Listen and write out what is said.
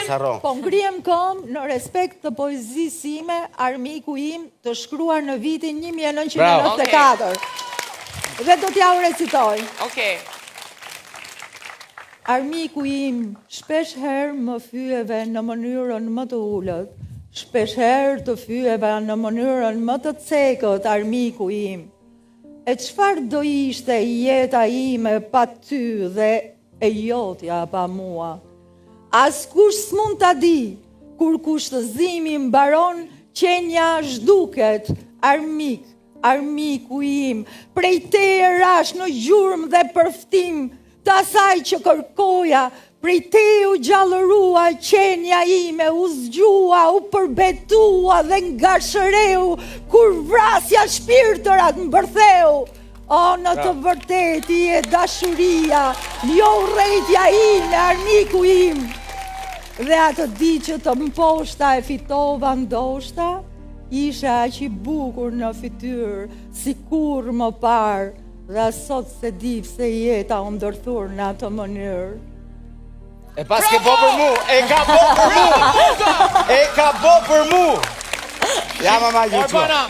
Mos harro. Po ngrihem këmbë në respekt të poezisë sime, Armiku im, të shkruar në vitin 1994. Dhe do t'jua recitoj. Okej. Armiku im, shpesh herë më fyeve në mënyrën më të ulët, shpesh herë të fyeva në mënyrën më të cekët, armiku im. E çfarë do ishte jeta ime pa ty dhe e jotja pa mua? Askush s'mund ta di, kur kushtëzimi mbaron, qenia zhduket, armik, armiku im, prej teje rashë në gjurmë dhe përftim të asaj që kërkoja, prej teje u gjallërua qenia ime, u zgjua, u përbetua dhe ngashëreu, kur vrasja shpirtërat mbërtheu. O, në të vërtetë je dashuria, jo urrejtja ime, armiku im. Dhe atë ditë që të mposhta e fitova ndoshta, ishe aq i bukur në fytyrë, si kurrë më parë, dhe as sot s'e di pse jeta u ndërthur në atë mënyrë. E paske bo për mu, e ka bo për mu, e ka bo për mu. Ja mama gjë Arbana.